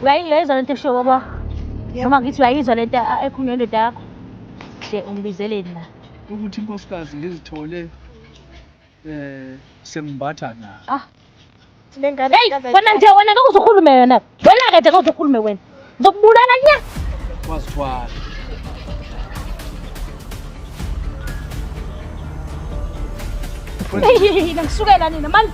Uyayizwa lento eshiwo baba? Noma ngithi uyayizwa lento ekhulunywa indoda yakho? Hle ungibizeleni la? Ukuthi inkosikazi ngizithole sengimbatha na. Ah. Hey, wena nje wena ngeke uze ukhulume wena. Wena-ke nje ngeke uze ukhulume wena. Ngizokubulala nya. Wazithwala. Hey, nangisukela nina mani.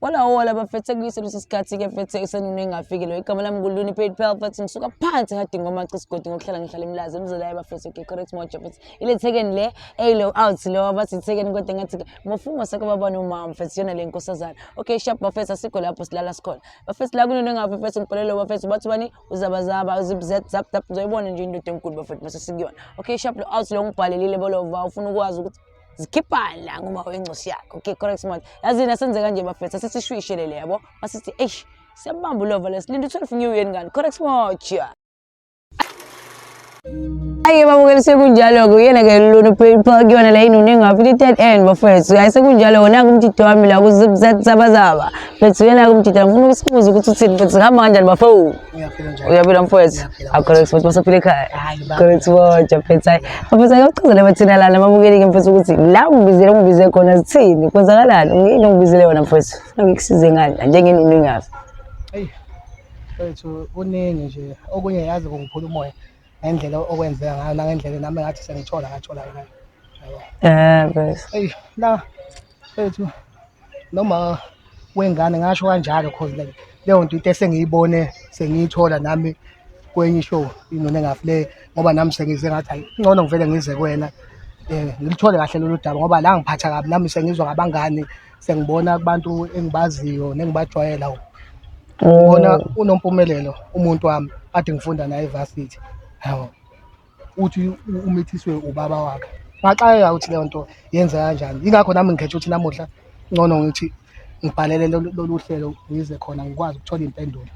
Wala wala bafethu sekuyiso leso sikhathi-ke mfethu esenunu engafiki lo igama lami nguluni paid phela mfethu ngisuka phansi hadi ngomaci isigodi ngokuhlala ngihlala emlazi emzelayo bafethu okay correct moja mfethu ile thekeni le eyilo out lo abathi ithekeni kodwa ngathi mofungo sake baba nomama mfethu yona le nkosazana okay sharp bafethu asikho lapho silala sikhona bafethu la kununu engafi mfethu ngibhalele bafethu bathi bani uzabazaba zip zap zap zap uzoyibona nje indoda enkulu bafethu mase sikuyona okay sharp lo out lo ngibhalelile bolova ufuna ukwazi ukuthi zikhiphani la ngoma wengcosi yakho okay correct man yazini asenze kanje bafethu asesishwishele le yabo masithi eish siyabamba ulova lesilinde u-12 new year ngani correct moja. Ayi babukeli sekunjalo-ke uyena-ke lona PayPal kuyona la inunu engafili i-10 n bafethu hayi sekunjalo nangu umdidi wami la kuzabazaba mfethu uyena-ke umdidi ngifuna ukusibuza ukuthi uthini mfethu kuhamba kanjani bafo uyaphila mfowethu acorrect mfethu basaphila ekhaya correct moja mfethu hayi mfethu ake uchazele bathina lana babukeli-ke mfethu ukuthi la ungibizele ungibize khona zithini kwenzakalani yini ongibizele yona mfethu funa ngikusize ngani njengenunu engafi. Mfethu kuningi nje okunye yazi kungiphula umoya ngendlela okwenzeka ngayo nangendlela nami ngathi sengithola ngathola yona. Yabo. Mfethu. Eyi la mfethu noma wengane ngasho kanjalo cause like leyo nto into esengiyibone sengiyithola nami kwenye ishow inona engafi le ngoba nami sengize ngathi hayi ngcono ngivele ngize kuwena ngilithole kahle lolu daba ngoba la ngiphatha kabi nami sengizwa ngabangani sengibona kubantu engibaziyo nengibajwayela ngibona uNompumelelo umuntu wami kade ngifunda naye evarsity yabo uthi umithiswe ubaba wakhe ngaxakeka ukuthi leyo nto yenzeka kanjani yingakho nami ngikhetha ukuthi namuhla ngcono ngithi ngibhalele lolu hlelo ngize khona ngikwazi ukuthola iy'mpendulo.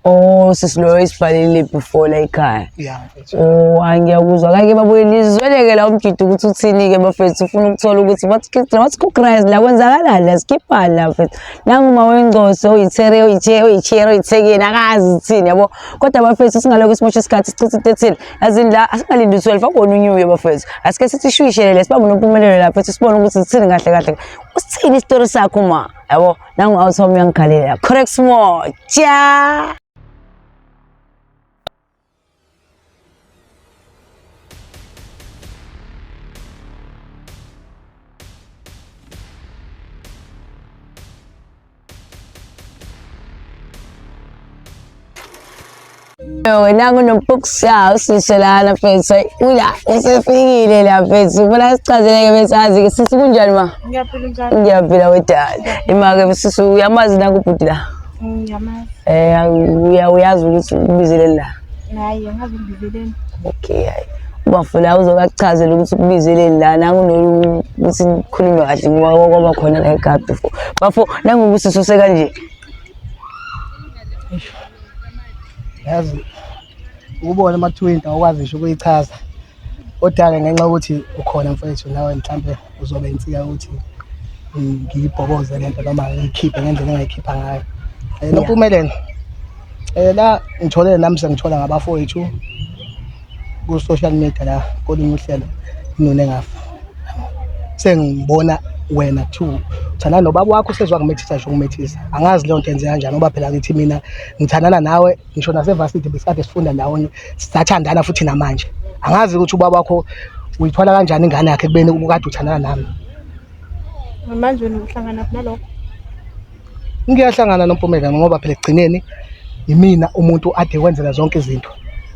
Oh, sisi loyo isibhalelile before la ekhaya. Yeah, mfethu. Oh, hayi ngiyakuzwa. Kake babuye nizweleke la umjidi ukuthi uthini-ke bafethu ufuna ukuthola ukuthi what's cook rice la kwenzakalani la sikhiphani la mfethu. Nangu uma wengcoso oyithere oyithe oyithere oyithekeni akazi uthini yabo. Kodwa bafethu singalokhu simosha isikhathi sichithe into ethile. Yazini la asingalindi u-12 akubona unyuye bafethu. Asike sithi shwishelele sibambe nompumelelo la mfethu sibone ukuthi sithini kahle kahle. Usithini isitori sakho ma yabo. Nangu awuthoma uyangikhalela. Correct moja. Wena kunobukusa usise lana mfethu uya usefikile la mfethu ubona sichazeleke bese azi ke sisi kunjani ma? Ngiyaphila njani? Ngiyaphila wedala. Imake sisi uyamazi nangu ubhuti la? Ngiyamazi. Uya uyazi ukuthi ukubizeleni la. Hayi angazi ungibizeleni. Okay hayi. Ubafo la uzokuchazela ukuthi ukubizeleni la nangu ukuthi nikhulume kahle ngoba kwaba khona la ekhaya before. Bafo nangu ubusisi kanje. Yazi ukubona uma kuthiwa into awukwazi ngisho ukuyichaza kodwa-ke ngenxa yokuthi ukhona mfethu nawe mhlampe uzobe insika yokuthi ngiyibhoboze le nto noma ngiyikhiphe ngendlela engayikhipha ngayo. Nompumelelo la ngitholele nami sengithola ngabafowethu ku-social media la kolunye uhlelo inoni engafa. Sengibona wena kuthiwa uthandana nobaba wakho usezwa kumethisa ngisho ukumethisa. Angazi leyo nto yenzeka kanjani ngoba phela ngithi mina ngithandana nawe ngisho nasevasithi besikade sifunda ndawonye sisathandana futhi namanje. Angazi ukuthi ubaba wakho uyithwala kanjani ingane yakhe ekubeni ukade uthandana nami. Manje wena uhlangana nalokho? Ngiyahlangana noMpumelelo ngoba phela ekugcineni yimina umuntu ade kwenzela zonke izinto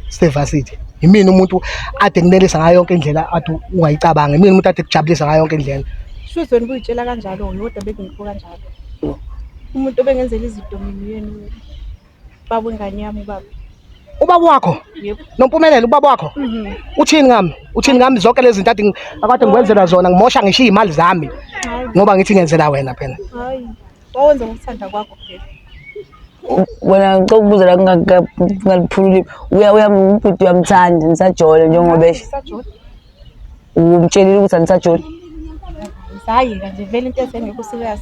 sevasithi. Yimina umuntu ade kunelisa ngayo yonke indlela ade ungayicabanga. Yimina umuntu ade kujabulisa ngayo yonke indlela. Shuthi wena ubuyitshela kanjalo kodwa bekungekho kanjalo. Umuntu obengenzela izinto mina uyena ubaba wengane yami ubaba. Ubaba wakho? Yebo. Nompumelelo ubaba wakho? Uthini ngami? Uthini ngami zonke lezi zinto ade akade ngikwenzela zona ngimosha ngishiya imali zami Hayi, ngoba ngithi ngenzela wena phela. hayi. Wawenza ngokuthanda kwakho phela. Wena ngicela ukubuza la kungaliphululi. Uya uya ubhuti uyamthanda nisajole njengoba esho. Sajola. Umtshelile ukuthi anisajoli. Sayeka nje vele into esengekho serious.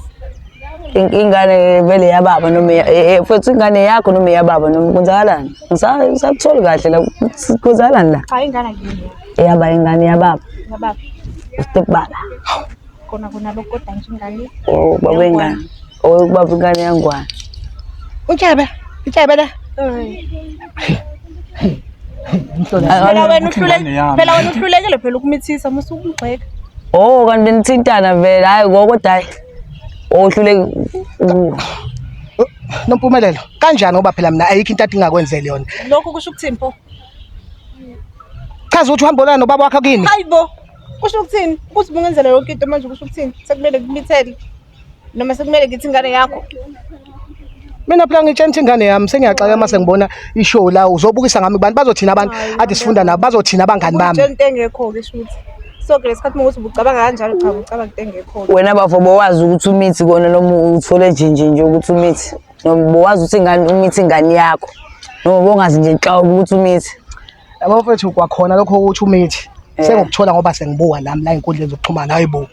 Ingane vele yababa noma futhi ingane yakho noma eyababa noma kwenzakalani? Ngisakutholi kahle la kwenzakalani la? Cha ingane akuyona. Eyaba ingane yababa. Yababa. Step baba. Kona kona lokho kodwa nje ingane. Oh baba ingane. Oh baba ingane yangwane. Utshebe, itshebe le. Phela wena Ukuthi ingane yami. phela wena uhlulekile phela ukumithisa musu ukumgxeka. Oh kanti nithintana vele hayi kodwa hayi. Ohlule Nompumelelo, kanjani ngoba phela mina ayikho into athi ngingakwenzeli yona. Lokho kusho ukuthini pho? Chaza ukuthi uhamba olana nobaba wakho kini. Hayibo. Kusho ukuthini? Ukuthi bungenzela yonke into manje kusho ukuthini? Sekumele kumithele. Noma sekumele ngithi ingane yakho. Mina phela ngitshela ukuthi ingane yami sengiyaxaka uma sengibona ishow la uzobukisa ngami kubantu bazothina abantu ade sifunda nabo bazothina abangani bami. Utshela into engekho-ke shuthi. So ke lesikhathi uma ukuthi ubucabanga kanjalo cha ubucabanga into engekho-ke. Wena bafo bowazi ukuthi umithi kona noma uthole nje nje nje ukuthi umithi. Noma bowazi ukuthi ingane umithi ingane yakho. Noma bongazi nje nhlobo ukuthi umithi. Yabo mfethu kwakhona lokho ukuthi umithi sengokuthola ngoba sengibuka nami la ey'nkundleni zokuxhumana hayibo.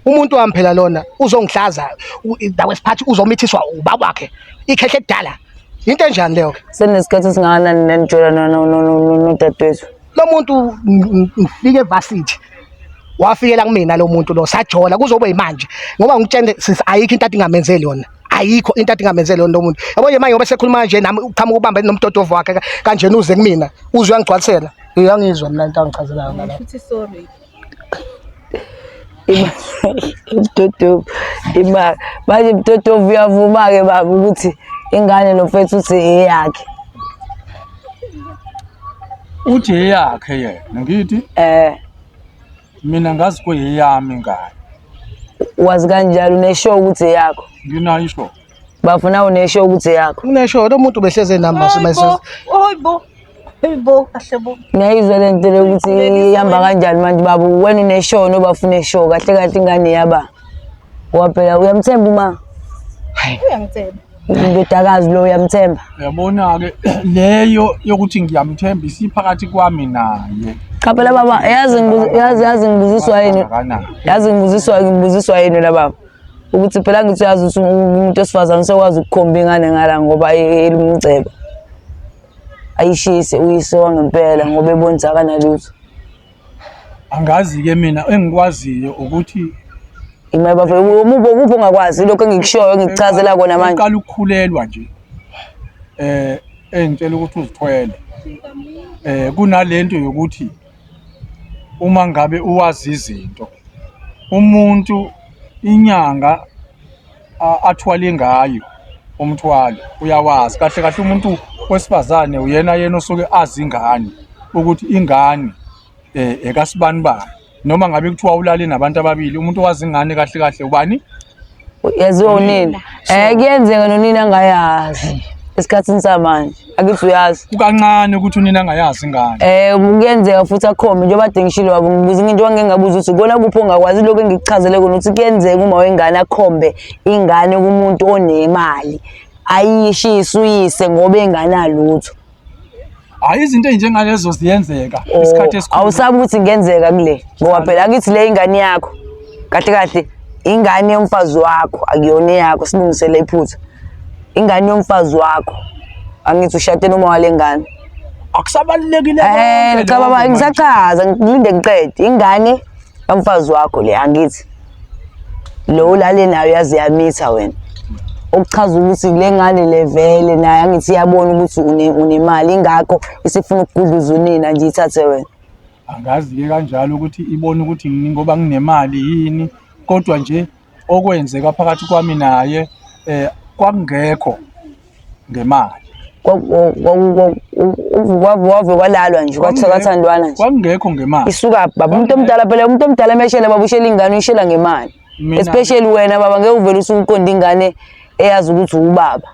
Umuntu wami phela lona uzongihlaza indawo esiphathi uzomithiswa ubaba wakhe ikhehle kudala. Into enjani leyo ke? Senesikhathi esingakanani nanijola nodadewethu? Lo muntu ngifike evarsity wafikela kumina lo muntu lo sajola kuzobe yimanje ngoba ngikutshela sisi ayikho into athi ngamenzeli yona. Ayikho into athi ngamenzeli yona lo muntu. Yabo nje manje ngoba sekhuluma nje nami uqhamuka ubambe nomdodovu wakhe kanjena uze kumina uze uyangigcwalisela. Uyangizwa mina into angichazelayo ngala. Futhi sorry. Mdodovu imali manje mdodovu uyavuma-ke baba ukuthi ingane lo mfethu uthi eyakhe. Uthi eyakhe yena ngithi mina ngazi kuyeyami ingane. Wazi kanjalo unesho ukuthi eyakho. Nginayo isho. Bafuna unesho ukuthi eyakho. Unesho lo muntu behleze nami mase. Hayibo. Hayibo kahle bo. Ngiyayizwa le nto le ukuthi ihamba kanjani manje baba wena unesho noba ufuna esho kahle kahle ingane yaba. Ngoba phela uyamthemba uma Uyangithemba. indodakazi lo uyamthemba. Uyabona ke leyo yokuthi ngiyamthemba isiphakathi kwami naye. Cha phela baba yazi yazi yazi ngibuziswa yini. Yazi ngibuziswa yini la baba. Ukuthi phela ngithi uyazi ukuthi umuntu wesifazane usekwazi ukukhomba ingane ngala ngoba elumcebo. Ayishise uyise wangempela ngoba ebonisa akanalutho. Angazi ke mina engikwaziyo ukuthi Imali bafo umubo kuphi ongakwazi lokho engikushoyo ngikuchazela kona manje. Uqala ukukhulelwa nje. Engitshela ukuthi uzithwele. Kunalento yokuthi uma ngabe uwazi izinto umuntu inyanga athwale ngayo umthwalo uyawazi kahle kahle umuntu wesifazane uyena yena osuke azi ingane ukuthi ingane ekasibani bani noma ngabe kuthiwa ulale nabantu ababili umuntu owazi ingane kahle kahle ubani yaziwa unina. Kuyenzeka nonina angayazi esikhathini samanje akithi uyazi kukancane ukuthi unina angayazi ingane. Kuyenzeka futhi akhombe njengoba kade ngishilo baba ngibuza into engeke ngabuza ukuthi kona kuphi ongakwazi lokho engikuchazele kona ukuthi kuyenzeka uma wengane akhombe ingane kumuntu onemali ayishise uyise ngoba enganalutho. Hayi izinto ezinjengalezo ziyenzeka isikhathi esikhulu. Awusabi ukuthi kungenzeka kule ngoba phela akithi le ingane yakho kahle kahle ingane yomfazi wakho akuyona eyakho silungisele iphutha. Ingane yomfazi wakho angithi ushade noma wale ngane. Akusabalulekile Cha baba ngisachaza ngilinde ngiqede ingane yomfazi wakho le angithi lo ulale nayo yaze yamitha wena. Okuchaza ukuthi le ngane le vele naye angithi iyabona ukuthi unemali ingakho isifuna ukugudluza unina nje ithathe wena. Angazi ke kanjalo ukuthi ibone ukuthi ngoba nginemali yini kodwa nje okwenzeka phakathi kwami naye kwakungekho ngemali. Wave kwalalwa nje kwathandwana nje. Kwakungekho ngemali. Isuka baba umuntu omdala phela umuntu omdala meshela baba ushela ingane uyishela ngemali. Especially wena baba ngeke uvele usuqonda ingane eyazi ukuthi ubaba.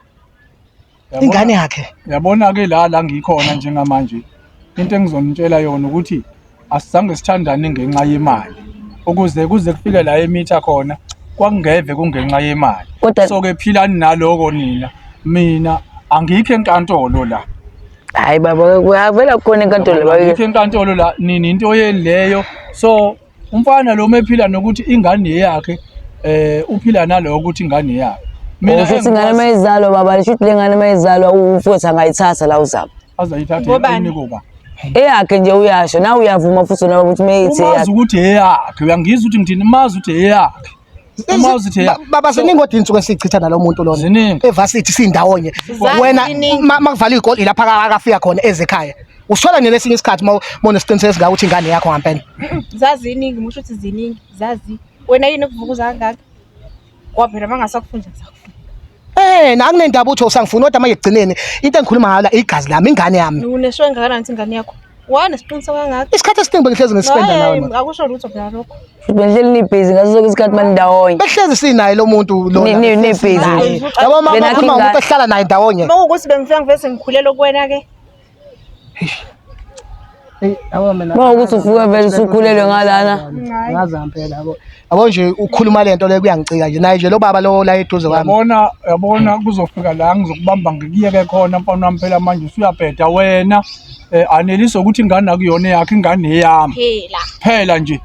Ingane yakhe. Yabona ke la ngikhona njengamanje into engizonitshela yona ukuthi asizange sithandane ngenxa yemali. Ukuze kuze kufike la emitha khona kwakungeve kungenxa yemali. So ke philani naloko nina. Mina Angikho enkantolo la. Hayi baba, kuyavela khona enkantolo baba. Angikho enkantolo la, nini into yeni leyo. So umfana lo mephila nokuthi ingane yakhe, uphila naloko ukuthi ingane yakhe. Mina futhi ingane mayizalwa baba, lisho ukuthi le ngane mayizalwa umfowethu angayithatha la uzaba. Azayithatha Ngobani? yini kuba? Eyakhe nje uyasho, nawe uyavuma futhi wena baba ukuthi meyithi Umazi eyakhe. ukuthi eyakhe, uyangizwa ukuthi ngithini, mazi ukuthi eyakhe. Umazi ukuthi eyakhe. Baba, ziningi kodwa iy'nsuku esiyichitha nalo muntu lona. Ziningi. Evasithi sindawonye. Zazi Wena ziningi. makuvalwa iy'kole lapha akafika khona ezekhaya. Usithola nini esinye isikhathi uma unesiqiniseko esingaka ukuthi ingane yakho ngampela? Zaziningi, musho ukuthi ziningi, zazi. Wena yini ukuvukuza kangaka? Ngoba phela mangasakufuni nje ngisakufuna. Na akunendaba ukuthi usangifuni, kodwa manje ekugcineni into engikhuluma ngayo la igazi lami, ingane yami. Unesho engakanani ukuthi ingane yakho? Wanesiqiniseko kangaka? Isikhathi esiningi bengihlezi ngispenda nawe. Hayi, man. akusho lutho phela lokho. Futhi benihleli nibhizi ngaso sonke isikhathi manindawonye. Behlezi sinaye lo muntu lona. Nibhizi nje. Yabo uma Benakho ukhuluma ngomuntu ingane. ehlala naye ndawonye. Uma kuwukuthi bengifika ngivese ngikhulelwe kuwena ke. Hey, yabo mina. Uma ukuthi ufike vele usukhulelwe ngalana. Ngazi ngempela yabo. Yabo nje ukukhuluma lento le kuyangicika nje. Naye nje lo baba lo la eduze kwami. Yabona, yabona kuzofika la ngizokubamba ngikuyeke khona mfana wami, phela manje usuyabheda wena. Anelisa ukuthi ingane akuyona yakhe, ingane eyami. Phela. Phela nje.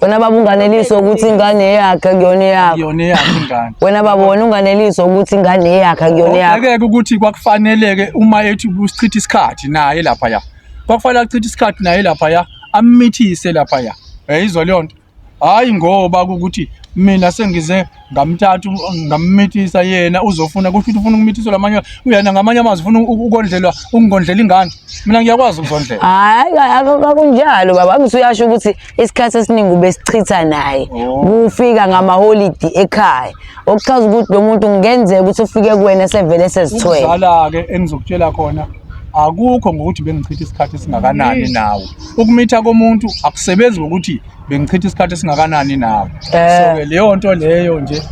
Wena baba unganeliswa ukuthi ingane yakhe akuyona eyakho. Akuyona eyakhe ingane. Wena baba wena unganeliswa ukuthi ingane yakhe akuyona eyakho. Ubhekeke ukuthi kwakufaneleke uma ethi usichitha isikhathi naye lapha ya. Kwakufanele achithe isikhathi naye lapha ya, ammithise lapha ya. Uyayizwa leyo nto? Hayi ngoba ukuthi mina sengize ngamthatha ngammithisa yena, uzofuna kusho ukuthi ufuna ukumithiswa lamanye, uyena ngamanye amazwi ufuna ukondlelwa, ukungondlela ingane. Mina ngiyakwazi ukuzondlela. Hayi, akunjalo baba, angithi uyasho ukuthi isikhathi esiningi ubesichitha naye. Kufika ngamaholidi ekhaya. Okuchaza ukuthi lo muntu kungenzeka ukuthi ufike kuwena sevele sezithwele. Ukuzala-ke engizokutshela khona akukho ngokuthi bengichitha isikhathi esingakanani nawe. Ukumitha komuntu akusebenzi ngokuthi bengichitha isikhathi esingakanani nawe. So-ke leyo nto leyo nje,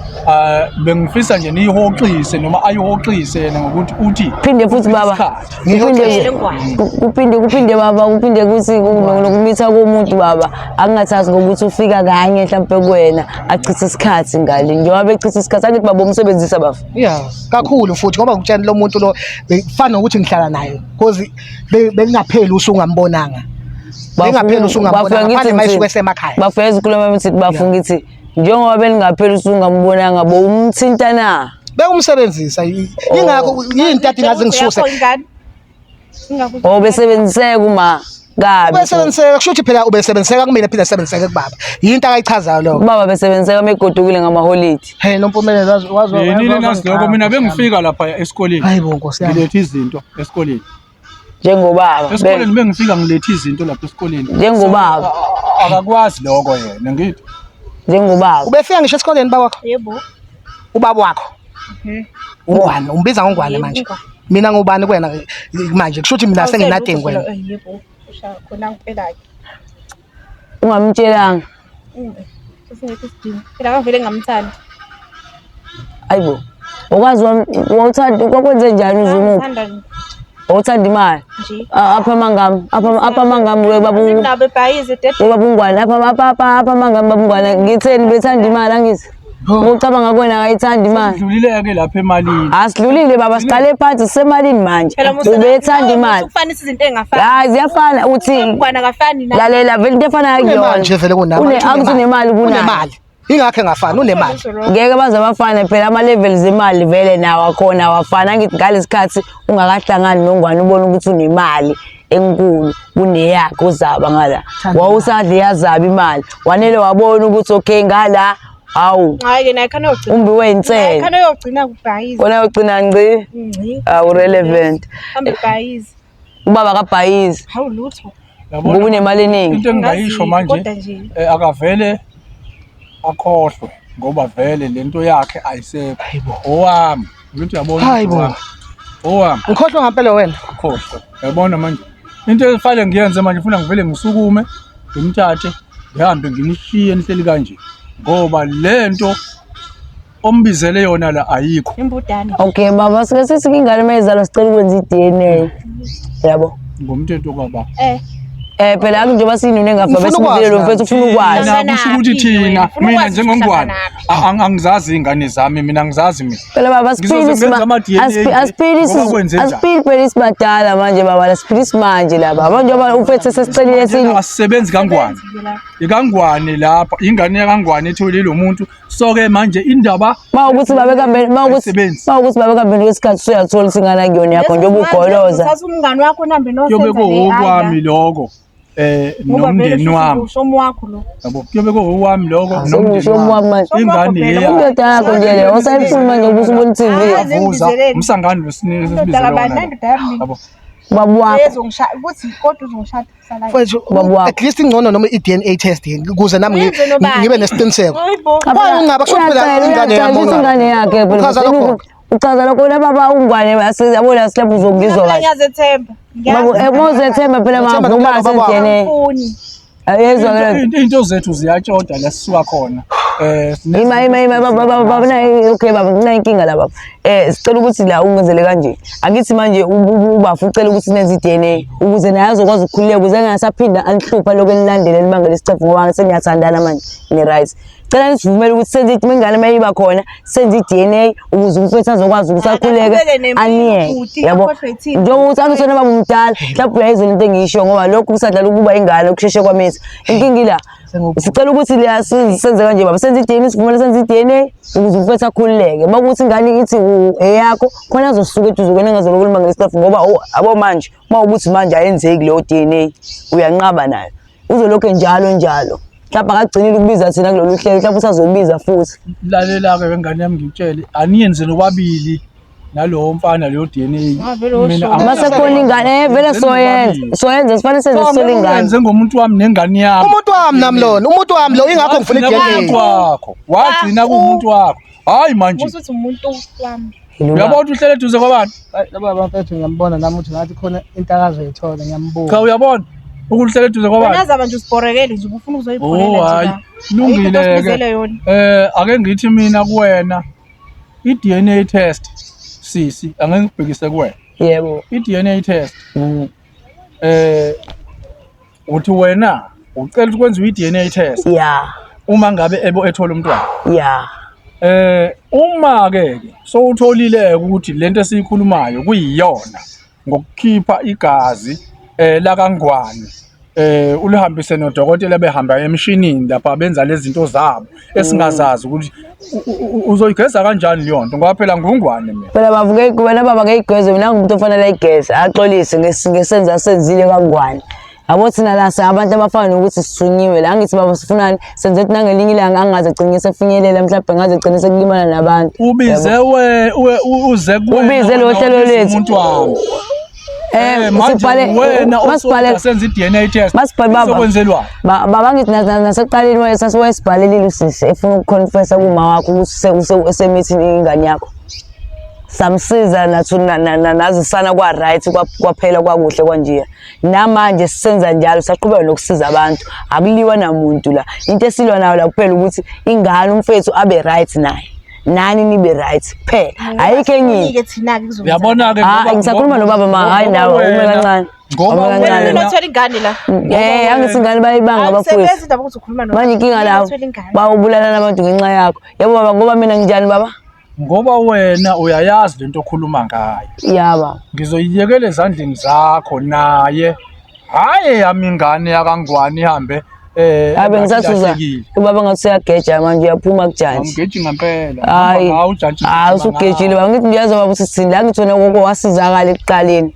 bengifisa nje niyihoxise noma ayihoxise yena ngokuthi uthi Phinde futhi baba. isikhathi. Kuphinde kuphinde baba, kuphinde kuthi nokumitha komuntu baba akungathathi ngokuthi ufika kanye mhlampe kuwena achithe isikhathi ngale. Njengoba bechitha isikhathi angithi baba umsebenzisa baba. Yeah, kakhulu futhi ngoba ngikutshela lo muntu lo bekufana nokuthi ngihlala naye because bekungapheli usungambonanga. Bengapheli usungambonanga ngaphandle mayisuke esemakhaya. Bafuna izikhuluma ukuthi bafuna ngithi njengoba beningapheli usungambonanga bo umthinta na? Bekumsebenzisa ingakho yini into ngaze ngisuse. Oh besebenziseka uma kabi. Ubesebenziseka kusho ukuthi phela ubesebenziseka kumina phela sebenziseke kubaba. Yinto akayichazayo lokho. Ubaba besebenziseka megodukile ngamaholidi. Hey Nompumelelo wazi wazi. Yini nazi lokho mina bengifika lapha esikoleni. Hayibo Nkosi yami. Ngilethe izinto esikoleni. Njengobaba. Esikoleni bengifika ngilethe izinto lapha esikoleni. Njengobaba. Akakwazi lokho yena ngithi. Njengobaba. Ubefika ngisho esikoleni baba wakho? Yebo. Ubaba wakho. Ungwane, umbiza ngongwane manje. Mina ngubani kuwena manje? Kusho ukuthi mina senginadingi wena. Yebo, usha khona ngempela ke. Ungamtshelanga. Sesingekho isidingo. Phela ngavele ngamthanda. Ayibo. Ukwazi wawuthanda kwakwenze njani uZungu? Ngithanda nje. Wawuthanda imali. Apha mangami, apha mangami we babu. Nabo ebhayize dede. We babungwane apha apha apha apha mangami babungwane ngitheni bethanda imali angithi. Ucabanga kuwena akayithandi imali. Sidlulile ke lapha emalini. Asidlulile baba, siqale phansi sisemalini manje. Ubethanda imali. Ukufanisa izinto engafani. Hayi ziyafana uthi. Ngwana akafani na. Lalela vele into efana akuyona. Unemali nje vele kunami. Une akuthi unemali kunaye. Unemali. Ingakho engafani unemali. Ngeke baze bafane phela ama levels emali vele nawo akhona awafani. Angithi ngalesikhathi ungakahlangani nongwane ubone ukuthi unemali enkulu kuneyakhe uzaba ngala. Wawusadla iyazaba imali. Wanele wabona ukuthi okay ngala awu. Hayi ke naye khona uyogcina. Umbi wensele. Khona uyogcina kubhayiza. Khona uyogcina ngci. Ngci. Awu relevant. Hambe bhayiza. Ubaba kabhayiza. Hawu lutho. Ngoba unemali eningi. Into engingayisho manje akavele akhohlwe ngoba vele lento yakhe ayisekho. Owami. Ngithi uyabona. Hayibo. Owami. Ngikhohlwa ngempela wena. Khohlwa. Uyabona manje. Into efanele ngiyenze manje ufuna ngivele ngisukume ngimthathe ngihambe nginishiye nihleli kanje ngoba lento ombizele yona la ayikho. Imbudane. Okay baba, sike sithi ingane mayizalwa sicela ukwenza iDNA. Yabo. Ngomthetho kwaba. Phela njengoba siyinunu engafa Ngifuna bese ukwazi lo nami. mfethu ufuna ukwazi. Thina kusho ukuthi thina Ufuna mina ukwazi ukuthi njengongwane uhlanganaphi. angizazi iy'ngane zami mina angizazi mina. Phela baba asiphili Ngizoze ngenze ama-DNA asiphili ngoba kwenzenjani? asiphili phela isibadala manje baba asiphili isimanje laba. Manje baba umfethu sesicelile esinye. Asisebenzi kangwane. Ikangwane lapha ingane yakangwane ethole lo muntu so ke manje indaba Mawukuthi babe kambeni mawukuthi Ayisebenzi. mawukuthi babe kambeni kwesikhathi usuyathola ukuthi ingane akuyona yakho njengoba ugoloza. Uthatha umngani wakho uhambe kuyobe nosenza kuwokwami lokho Ngoba vele nomndeni wami ushomi wakho lo. yabo kuyobe kuwokwami lokho nomndeni Sekusho wami wami manje. ingane Phela. Indoda yakho nje leyo usayifuni manje ukuthi ubone i-TV. Ah, vuza Ngibizeleni. umsangano losibizele Indoda kabani wona nendoda yami. yabo Baba wakho. Ezongishaya ukuthi kodwa uzongishada kusalayo. Mfethu, Baba wakho. at least ingcono noma i-DNA test ukuze nami Uyenze nobani? ngibe nesiqiniseko. Hayibo. Why ungaba kusho phela Uyacela, ingane uyacela yami ukuthi ungaba. ingane yakhe phela. Uchaza lokho. Uchaza lokho la baba ungwane yabona silapho uzokuzwa Mina kahle. ngiyazethemba. Baba mawuzethemba phela Uthemba mavuma nokuba baba wakho. se-DNA. Angifuni. Ayezwa ke lento. Into zethu ziyatshoda la sisuka khona Ima ima ima baba baba baba nayi okay baba kunayo inkinga la baba. Sicela ukuthi la ungenzele kanje. Angithi manje ubafu ucela ukuthi nenze i-DNA ukuze naye azokwazi ukukhululeka ukuze engasaphinda anihlupha lokho enilandele nibangele isicefu ngoba seniyathandana manje ni right. Cela nisivumele ukuthi senze uma ingane uma iba khona senze i-DNA ukuze umfethu azokwazi ukuthi akhuleke Aqhubeke nempilo aniyeke futhi, yabo. akhohlwe yithina. Njengoba ukuthi angisona baba umdala mhlawumbe uyayizwa into engiyisho ngoba lokhu kusadlala ukuba ingane ukusheshe kwamitha. Inkinga ila sicela ukuthi la senze kanje baba senze i-DNA sivumele senze i-DNA ukuze umfethu akhululeke uma kuthi ingane ithi eyakho khona azosuka eduze kwena engazoloku limangela isicefu ngoba abo manje uma ukuthi manje ayenzeki leyo DNA uyanqaba nayo uzolokhu njalo njalo mhlawumbe akagcinile ukubiza thina kulolu hlelo mhlawumbe usazobiza futhi. Lalela-ke wengane yami ngikutshele aniyenze nobabili nalowo mfana leyo DNA. Ah, vele Mina osho. Uma sekukhona ingane vele soyenza soyenza sifanele senze sithole ingane. Wenze ngomuntu wami nengane yami. Umuntu wami nami lona, umuntu wami lo ingakho ngifuna Wagcina kumuntu i-DNA. wakho. Wagcina kumuntu wakho. Hayi manje. Usuthi umuntu wami. Uyabona ukuthi uhlele eduze kwabani? Hayi laba bafethu ngiyambona nami ukuthi ngathi khona into akazoyithola ngiyambuka. Cha uyabona ukuthi uhlele eduze Wena kwabani? zaba nje usibhorekele nje ubufuna ukuzoyipholela Oh hayi. nje. la. Ayikho into Lungile osibizele ke. yona. Ake ngithi mina kuwena i-DNA test sisi angeke ngibhekise kuwena. Yebo. I-DNA test uthi wena ucela ukuthi kwenziwe i-DNA test Ya. uma ngabe ebo ethola umntwana. Ya. Uma ke sowutholile ukuthi lento esiyikhulumayo kuyiyona ngokukhipha igazi lakangwane ulihambise nodokotela behamba emshinini lapha benza lezi zinto zabo esingazazi ukuthi uzoyigeza kanjani leyo nto ngoba phela ngungwane mina. Phela baba wena baba ngeyigeze mina ngumuntu ofanele ayigeze axolise ngesenza asenzile kangwane. Yabo thina la abantu abafana nokuthi sithunyiwe la angithi baba sifunani senze ukuthi nangelinye ilanga angaze agcine sefinyelela mhlawumbe angaze agcine sekulimala nabantu. Ubize we uze kuwena Ubize lo wena hlelo ubize lethu. umuntu wami. Manje Sibhale wena masibhale senza i-DNA test masibhale baba. izokwenzelwani? Baba ngithi nasekuqaleni wayesibhalelile usisi efuna ukuconfessa kuma wakho ukuthi usemithi ingane yakho. Samsiza nathu nazisana kwa right kwaphela kwakuhle kwanjeya. Namanje sisenza njalo saqhubeka nokusiza abantu akuliwa namuntu la. Into esilwa nayo la kuphela ukuthi ingane umfethu abe right naye. Nani nibe right kuphela. Ayikho enye into. Ke thina ke kuzoba. Uyabona ke Ah, ngisakhuluma nobaba ma, hayi nawe ume kancane. Ngoba Ume kancane. wena Uthwele ingane la. Angithi ingane bayibanga abafowethu. Akusebenzi indaba ukuthi ukhuluma no. Manje inkinga la Uthwele ingane. bawubulalana abantu ngenxa yakho. Yebo baba ngoba mina nginjani baba? Ngoba wena uyayazi lento okhuluma ngayo. Yaba. Ngizoyiyekela ezandleni zakho naye. Hayi yami ingane yakangwane ihambe Abe ngisathuza. ilahlekile. Ubaba ngathi uyageja manje uyaphuma kujantshi. Angigeji ngempela. Hayi. Ngawu ujantshi. Hayi usugejile baba ngithi ngiyazi baba ukuthi sithini la ngithi wena koko wasizakala ekuqaleni.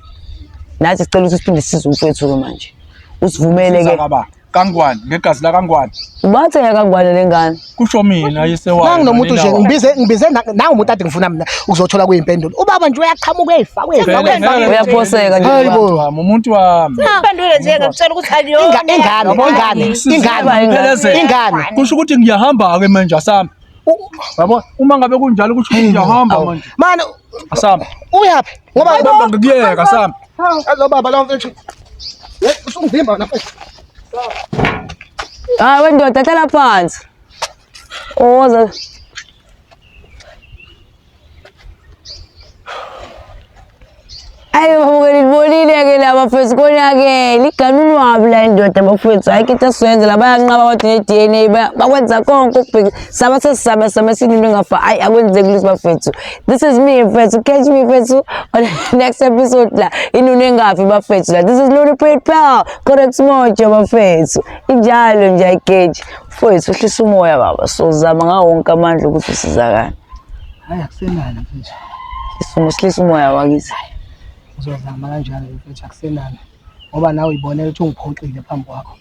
Nathi sicela ukuthi siphinde sisize umfowethu ke manje. Usivumele ke. Baba kangwane ngegazi la kangwane. Ubathe yakangwane lengane. Kusho mina yise wayo. Nangu nomuntu nje nina wayo. ngibize nangu umuntu ade ngifuna mina ukuzothola kuyimpendulo. Ubaba nje uyaqhamuka uyayifaka Vele, uyayifaka. ngeke Uyaphoseka nje Hayi baba. bo. Wami, umuntu wami. Iphendule nje ngakutshela ukuthi akuyona. Ingane ingane ingane Ngiphelezele. ingane. Kusho ukuthi ngiyahamba ke manje asami. Yabo uma ngabe kunjalo kusho ukuthi ngiyahamba manje. Manje Asami. uyaphi? Ngoba Bamba ngikuyeka asami. Lo baba lo mfethu. Hey, usungivimba wena mfethu. Hayi wendoda hlala phansi. Oza. Ayi babukeli nibonile ke laba bafethu konakele iganunwabi la indoda bafethu ayikho into esizoyenza la bayanqaba abantu ne-DNA bakwenza konke ukubheka saba sesisaba sama sinento engafa ayi akwenzeki lutho bafethu this is me mfethu catch me mfethu on the next episode la inunu engafi bafethu la this is Lulu Pal correct mojo bafethu injalo nje ayigeji mfethu uhlisa umoya baba sozama ngawo wonke amandla ukuthi usizakale Hayi akusenani mfethu. Sihlisa umoya wakithi. Ngizozama kanjalo mfethu akusenani. Ngoba nawe uyibonela ukuthi ungiphoxile phambi kwakho.